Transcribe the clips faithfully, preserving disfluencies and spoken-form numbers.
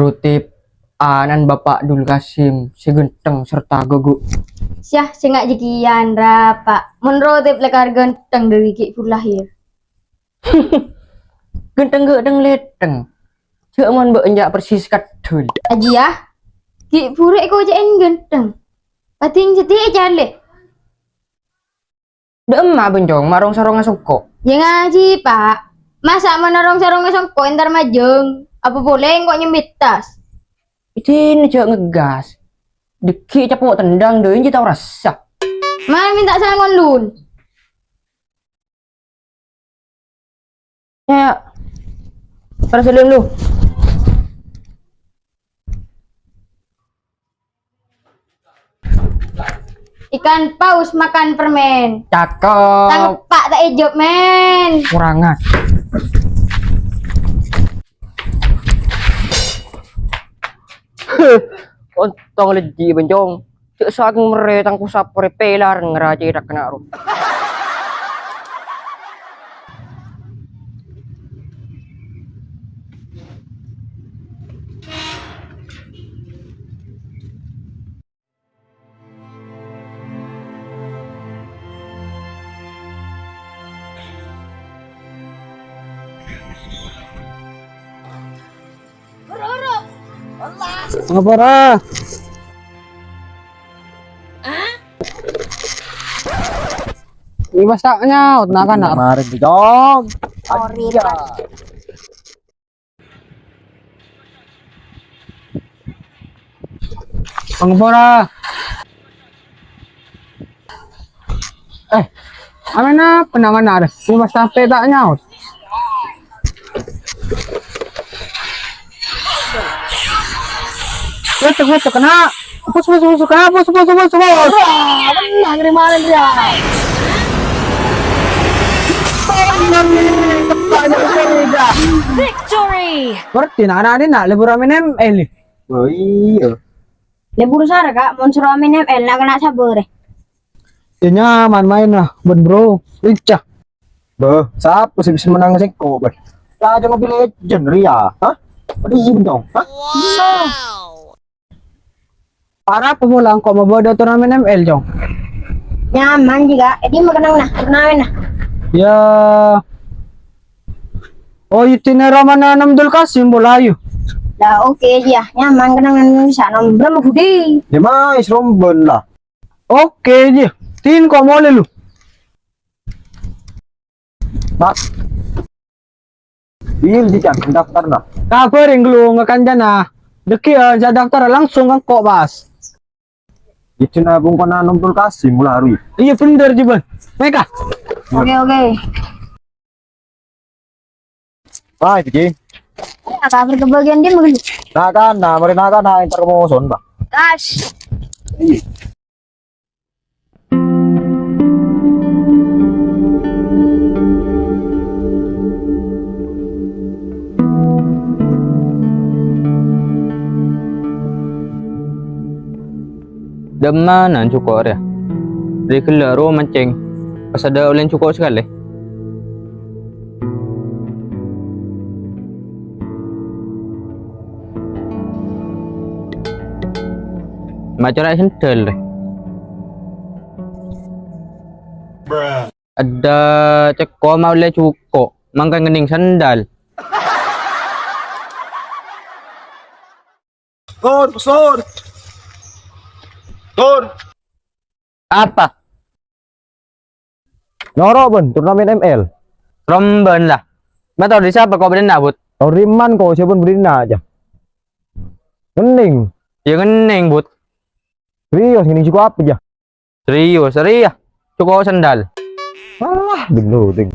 Rotip, ana'na Bapa' Dul Kasim sè ghântheng sarta ghugu'. Syah, sènga' jâ' kèya, ra, Pa'. Mon Rotip lakar ghântheng dâri ghi' bhuru lahèr. Ghântheng ghâ' dhâng-lèdhâng. Jâ' mon bâ' enjâ' persis kaddhul. Ajiyâ, ghi' bhuru èkoca'è ghântheng. Pading sèdhâ ècalè. Dâ'emma, Bân Cong, ma' rong-sarongnga songko'? Yâ ngajhi, Pa'. Masa' ma' rong-sarongnga songko' entar majâng? Apa polè engko' nyambit tas? Ijin jâ' ngegas. Dâgghi' capo' tendang dâ' enjâ' tao rassa. Ma' mènta sangon, Lun. Ya. Terus, Lun, lu. Ikan paus makan permen. Cakep. Tangep, Pa', ta' èjâwâb, men. Kurangan. Ontong lejji, Bân Cong. Cè' sakèng merrè tang ku saporè pèlar ngaracè ra kena ro. Ngapora? Ini pas ta' nyaot, nah, kan, nah. Mari, Cong. Sorry, Pak. Pangapora? Eh, amèna penangan arè. Ini pas sampai ta' nyaot. Masuk, masuk, kena. Pus, pus, pus, kena, pus, pus, pus, pus. Wah, menang ini malin dia. Victory! Berarti anak-anak ini nak libur main M L nih. Oh iya. Libur sara, Kak, mon soro main M L nak kena sabar, eh. Ya nyaman main lah, ben bro, lincah. Beh, sapa sih bisa menang sengko, beh? Lah, ada Mobile Legend, Ria, hah? Apa di Jim dong, hah? Para pemula engko' mabawa turnamen M L, Jong. Nyaman juga, jadi mau kenang nah, turnamen nah. Ya, oh, itine ramana Nam Dul Kasim bola ayo. Lah, oke, ya, nyaman kenang bisa nomor berapa, Budi? Ya, mais, romben lah. Oke, ji. Tin kok mole lu? Mas. Iya, ji, Cang, daftar, nah. Kabar yang lu ngekancana. Deki, eh, ja daftar langsung kan kok, Mas. Itu nabung kena Nam Dul Kasim, mulai hari. Iya, bener, ji, Bang. Meka. Oke, oke. Wah, iki. Nah, kabar kebagian dia begitu. Nah, kan, nah, mari nah, kan, nah, entar ke Moson, Pak. Gas. Iya. Dâ'emma nan juko' rèya? Rè ghellâ' ro mancèng, pas adâ' ollèna juko' sakalè. Macara sendal rè. Adâ' cèko ma' ollè juko', mangkèn ngennèng sendal. Tur, Sur. Tur. Apa? Noro', Bun, turnamen M L. Romban lah. Mator di sapa kok bedenna, Bud? Toriman kok, siapa bedenna aja. Ngening. Ya ngening, Bud. Serius, ngening juga apa aja? Serius, serius. Cukup sendal. Alah, dulu, ding.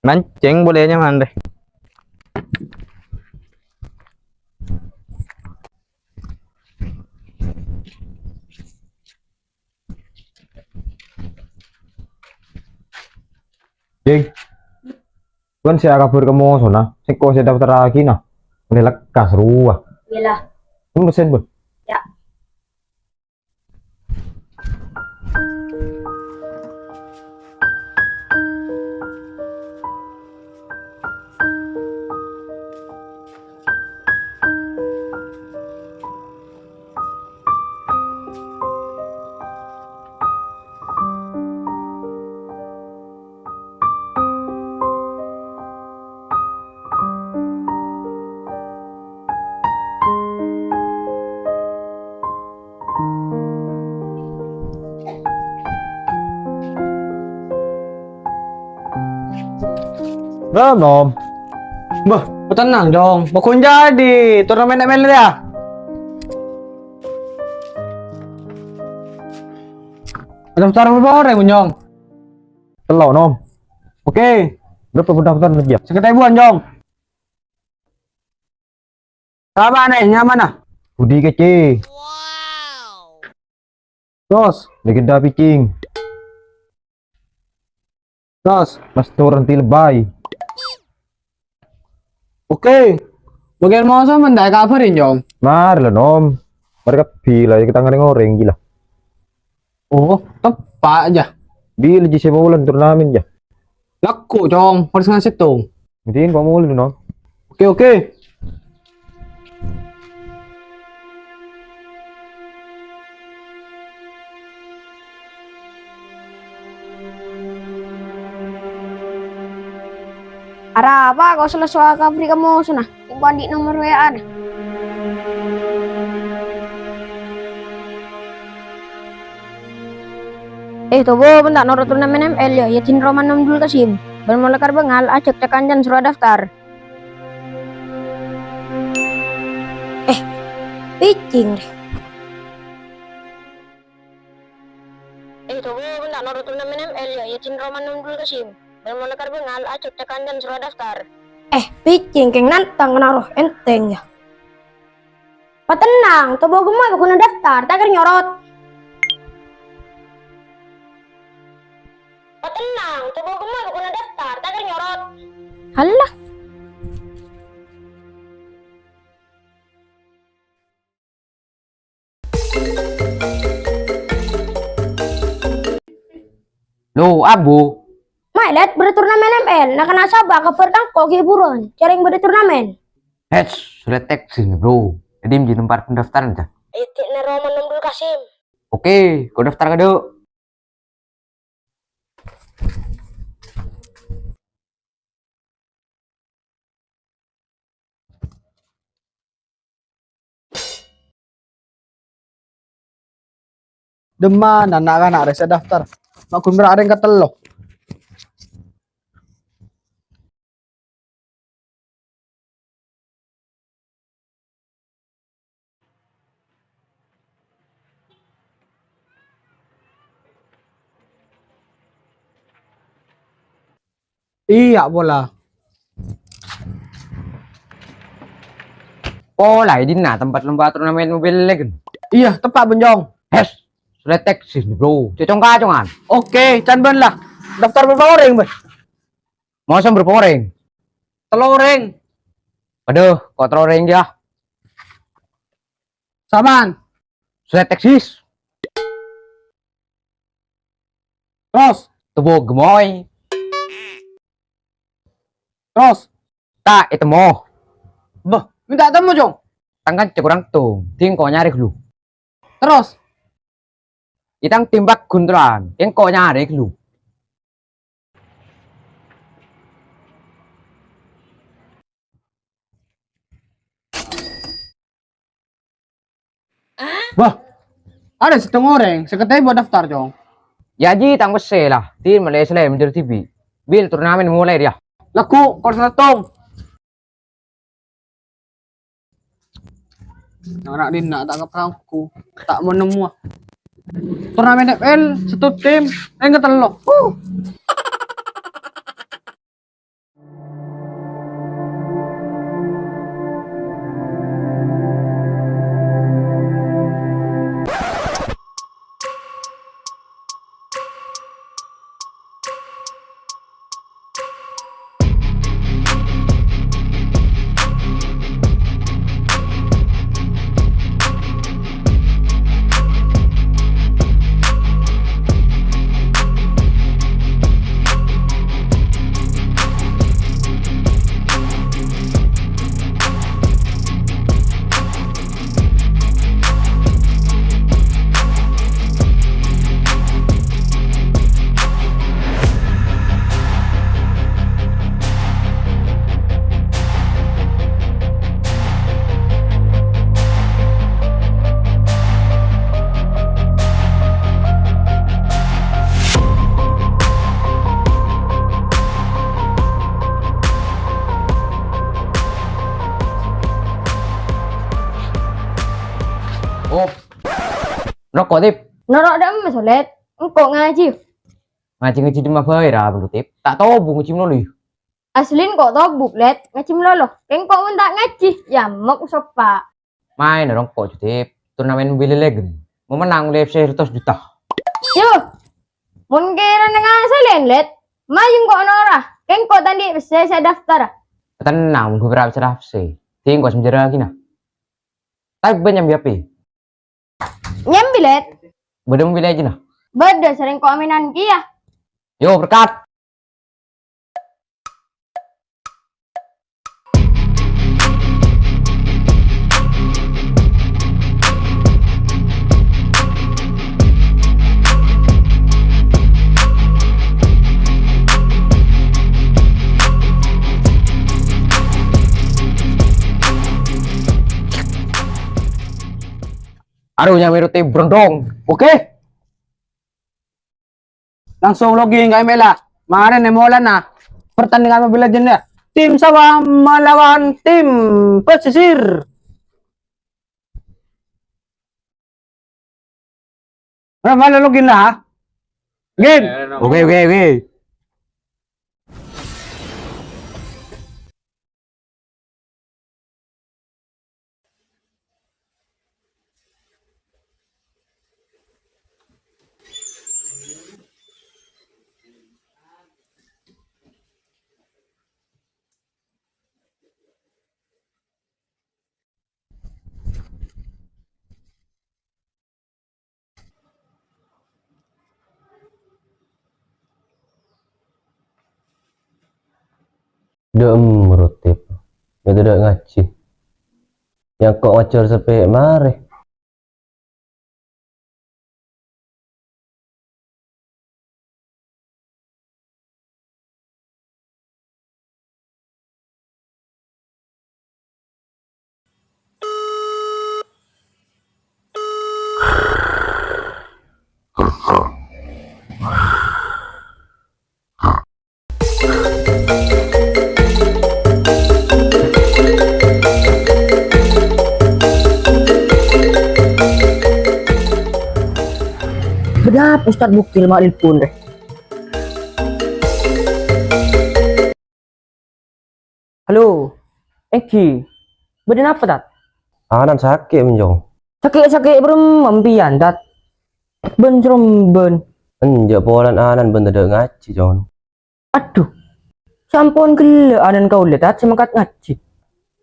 Mancèng bolèna mandhâr. Jing, kan sè akabhâr ka mosona, sèngko' sè daftarraghi, nah. Mènè lekkas rowa. Iyâ lah. Pun pesen, Bun. Ya. Ram, Nom. Bâh, tenang, Jong. Pokoknya di turnamen M L ya. Ada daftar berapa orang, Jong? Tello', Nom. Oke. Berapa pendaftaran aja? Sekitar ribuan, Jong. Sapa nè, nyamana? Budi Kece. Terros? Legenda Picing. Terros? Mas Turanti Lebay. Oke. Bâgiyân mau sampeyan ta' èkabhâri, Jong? Marè la, Nom. Marè kabbhi la, kita ngarèng orèng ghi la. Oh, teppa' jâ. Bilâ jiyâ sè molan turnamen jâ? Lagghu', Jong, pas ngasèttong. Ngeddhing kok molan, Nom? Oke, oke. Arapa kok sella sowa kabbhi ka mosona? Engko' andi' nomor W A-na. Eh, tobo, bân ta' noro' turnamen M L ya, Yadin Roman Nondul Kasim. Bân mon la karbângal, ajhâk ca-kancana soro adaftar. Eh, picing deh. Eh, tobo, bân ta' noro' turnamen M L ya, Yadin Roman Nondul Kasim. Bân mon la karbângal, ajhâk ca-kancana soro adaftar. Eh, picing kèng nantang kèng noro' èntèng ya. Patennang, tobo gemma'è bâkona daftar, ta' kèra nyorot. Patennang, tobo gemma'è bâkona daftar, ta' kèra nyorot. Halah. Lo, Abu. Maèlet bâdâ turnamen M L, na' kana' sapa kabhâr tang ko' ghi' buruwân, cèrèng bâdâ turnamen. Hets, surat teks ini, Bro. Jadi, di tempat pendaftaran, ta? Èddi'na Roman Nondul Kasim. Oke, ko' daftar kadhu. Dimma na'-kana' rè sè daftar? Ma' ghun mèra' orèng katello. Iyâ, pola. Pola è dinna' tempat lomba turnamen Mobile Legend? Iyâ, teppa', Bân Jong. Hes, surat teks ini, Bro. Cocong-kacongan. Oke, can bân la. Daftar bârâmpa orèng, Bân? Mosona bârâmpa orèng? Tello orèng. Waduh, ko' tello orèng, yâ. Saman. Surat teks. Terros? Tobo gemma'è. Terros? Ta' ètemmo. Bâh, mènta temmo, Jong. Tang kanca korang tong, ding ko' nyarè ghâllu. Terros? Itang timbak ghun terrowan, engko' nyarè ghâllu. Bâh, adâ' sèttong orèng sè katèmba daftar, Cong. Yâ, jiyâ tang pèssè la, dhin malè slèm jâr dhibi'. Bil turnamen molaè rèya. Lagghu', kor sèttong. Nang ana' dinna' ta' kaprangku, ta' mon-nemmowa. Turnamen F L, sèttong tim, rèng katello. Huh. Noro' engko', Tip. Noro' dâ' emma, Solet. Engko' ngajhi. Ngajhi-ngajhi dâ' emma bhâi ra, bendhu, Tip. Ta' tobu ngajhi malolo, yâ. Asli engko' tobu, Let. Ngajhi malolo. Kèng engko' mon ta' ngajhi, yâ, mok soppa. Maèn noro' engko', Tip. Turnamen Mobile Legend. Mon mennang ollè F C saratos juta. Yo. Mon kèra neng asli, Let. Mayu engko' noro'. Kèng engko' ta' andi' F C sè daftar. Tenang, mon bhâbhârâmpa sè F C. Tingko semenjara gina. Tapi bâdâ nyambi H P. Nyambi, Let. Bâdâ Mobile Legend, ah? Bâdâ, sèrèng ko' amènan kèya. Yo, berkat. Aduh, nyambi roti brondong. Oke. Langsung login ka email lah. Marèn è molana pertandingan Mobile Legend, yâ. Tim sawah melawan tim pesisir. Nah, mana login lah? Login. Oke, oke, oke. Dâ' emma roti, Tip. Mè' tadâ' ngajhi. Yâ engko' ngajhâr sapè marè. Bâdâ apa Ustad Bukil ma' nelpon rè? Halo, èngghi. Bâdâ napa, Tat? Anan sakè', Jong. Sakè'-sakè' bârâmma empèyan, Tat? Bân sorombân. Enjâ' polana anan bân tadâ' ngajhi, Jong. Adhu, sampon ghellâ' anan kaulâ, Tat, sè mangkat ngajhi.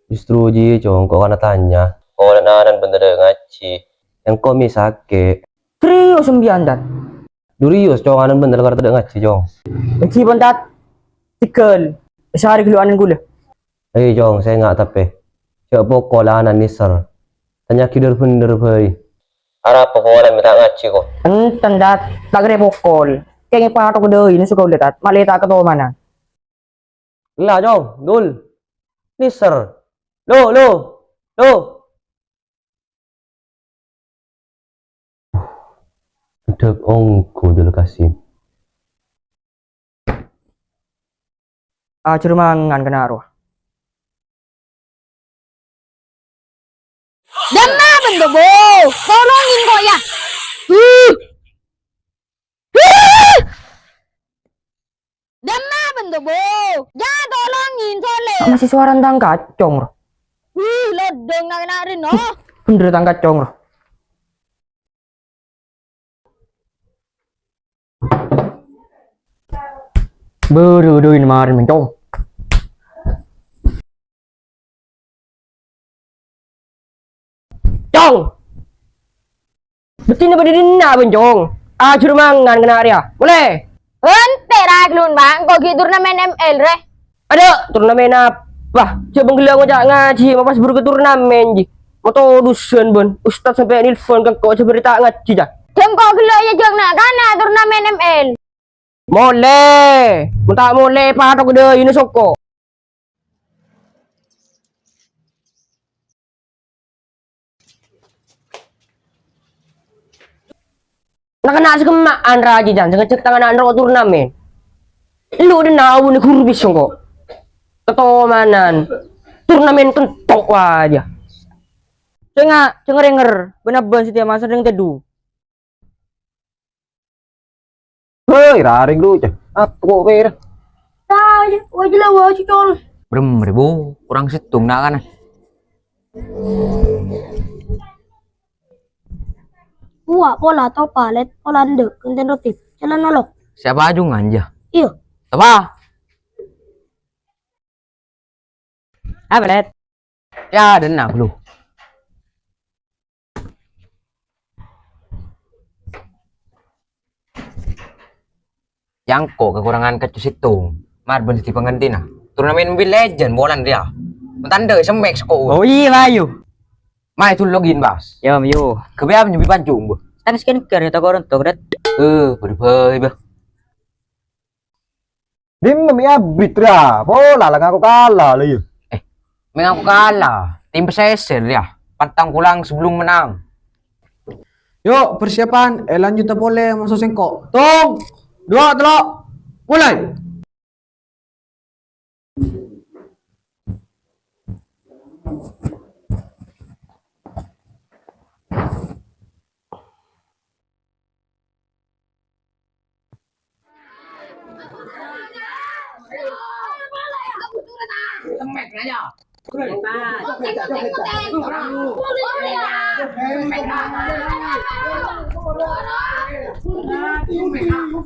Justru jiyâ, Jong, ko' kana tanya. Polana anan bân tadâ' ngajhi. Engko' mè' sakè'. Serius sampèyan, Tat? Serius, Cong, anan bân tadâ' ngajhi, Cong. Èngghi pon, Tat. Tegghâl. Èsarè ghâllu anan kaulâ. Ayo, Cong, sènga' tapè. Jhâ' pokol anan nèser. Tanya'aghi dhâr-bhendhâr bhâi. Arapa polana mè' ta' ngajhi, ko'? Enten, Tat. Ta' kèra pokol. Kèng èpatok dâi nèser kaulâ, Tat. Malè ta' katomanan. Ella, Cong, Dul. Nèser. Lo, lo, lo. Dhâk ongghu, Dul Kasim. Ajhâr mangan kana' rowa. Dâ' emma bâ'na, Bo? Tolongin ko', yâ. Huh. Huh. Dâ' emma bâ'na, Bo? Yâ, tolongin, Solè. Masih suara tang kacong, ro. Wih, lodong nak kena rin, no. Bhender tang kacong, ro. Buru duin marin mencong. Cong! Bettina bâdâ dinna', Bun, Cong. Ajhur mangan kena rèya. Molè! Ente ra gelun, Bang. Engko' ghi' turnamen M L, rè. Adâ', turnamen apa? Jhâ' bân ghellâ' ngoca' ngajhi, ma' pas buru ka turnamen, jhi. Matodusân, bân. Ustad sampè' nelpon ka engko' jhâ' bâri' ta' ngajhi, jâ. Jhâ' engko' ghellâ' yâ, jhâ' na'-kana' turnamen M L. Molè! Mon ta' molè, pathok dâina soko. Na'-kana' sè kemma'an rajâ, jân, sè ngajhâk tang ana' noro' turnamen. Lu dâna' abuna ghuru bisa engko'. Katomanan. Turnamen kentok wajâ. Sènga', sènga' rènger, bân-abbân satèya masèng rèng tèdhu. Hei, raring lu, cah. Apa kok pera? Tah, wajah lah, wajah col. Brem, ribu, kurang settong na' kana'. Uwa' pola topa, Lèt, pola endâ', kenten roti. Jalan nolok. Siapa ajungan, ya? Iya. Apa? Apa, Lèt? Ya, denna' lu. Yangko kekurangan kecco settong. Mar bân dhâddhi pangghântina. Turnamen Mobile Legend bulan rèya. Mentandâ semmek seko. Oh iya, ayo. Mai tulogin, Bas. Yo, yo. Kebaya nyambi pancung, Bu. Kan skincare ya, toko rontok, Red. Eh, bye-bye, Bah. Dimma mi abit ra, pola la ngaku kalah la, yâ. Eh, me' ngaku kalah. Tim pesesel, yâ. Pantang pulang sebelum menang. Yuk, persiapan. Eh, lanjut polè, maso' sengko'. Tong, dua, tello', mulai.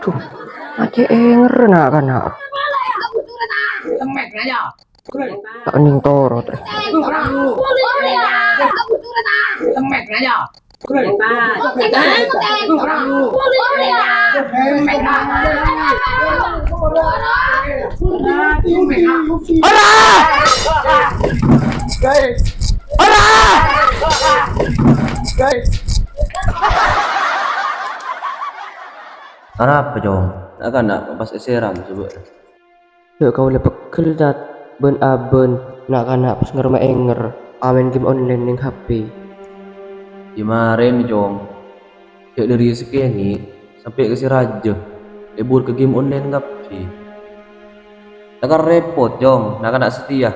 Duh, ma' cè' ènger na'-kana'. Ta' nèng torot, eh. Ora! Ora! Arapa, Cong? Na'-kana' pas èsèram, coba. Dâ' kaulâ pegghel, Tat, bân abâ'na na'-kana' pas ngarèma ènger amaèn game online neng H P. Yâ marèna, Cong. Jhâ' dhâri sakènè' sampè' ka sè rajâ, lebur ka game online kabbhi. Lakar repot, Cong, na'-kana' satèya.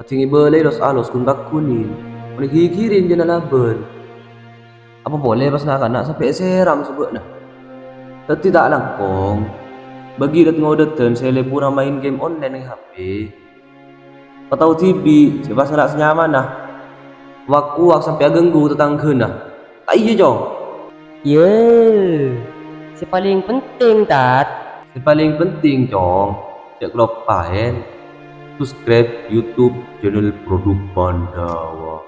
Kadhâng èbâlâi los-alos ghun-paghun, mon èghighiri jhâna labân. Apa polè pas na'-kana' sampè' èsèram sabâ'na. Dhâddhi ta' langkong, bâgi dhât-ngodâdhân sè lebur amaèn game online è H P. Patao dhibi' sè pas ngala' sè nyamana. Wak-owak sampè' aghânggu tatangghâna. Ta' iyâ, Cong? Iyâ, sè palèng penting, Tat. Sè palèng penting, Cong, jhâ' kaloppaè subscribe YouTube channel Produk Pandawa.